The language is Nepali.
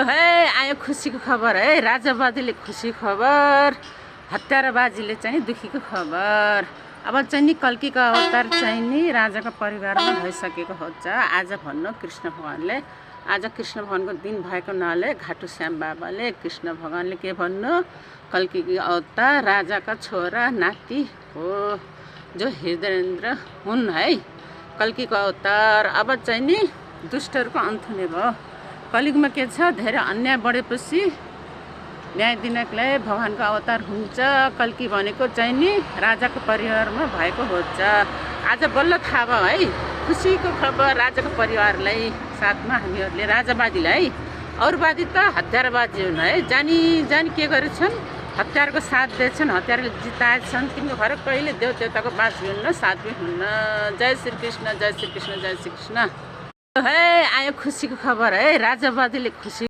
है आयो खुसीको खबर है। राजाबाजीले खुसी खबर, हत्याराबाजीले चाहिँ दुखीको खबर। अब चाहिँ नि कल्कीको अवतार चाहिँ नि राजाको परिवारमा भइसकेको हुन्छ आज भन्नु कृष्ण भगवानले। आज कृष्ण भगवानको दिन भएको हुनाले घाटु श्याम बाबाले कृष्ण भगवानले के भन्नु, कल्कीको अवतार राजाका छोरा नाति हो जो हृदयेन्द्र हुन् है। कल्कीको अवतार अब चाहिँ नि दुष्टहरूको अन्त हुने भयो। कलियुगमा के छ, धेरै अन्याय बढेपछि न्याय दिनको लागि भगवानको अवतार हुन्छ। कल्की भनेको चाहिँ नि राजाको परिवारमा भएको हुन्छ। आज बल्ल थाहा भयो है, खुसीको खबर राजाको परिवारलाई, साथमा हामीहरूले राजावादीलाई है। अरूवादी त हत्याराबाजी हुन् है, जानी जानी के गरेछन्, हतियारको साथ दिएछन्, हतियारले जिताएछन्। तिम्रो घर कहिले देव देवताको बास हुन्न, साथ पनि हुन्न। जय श्री कृष्ण, जय श्री कृष्ण, जय श्री कृष्ण। है आयो खुसीको खबर है। राजावादीले खुसी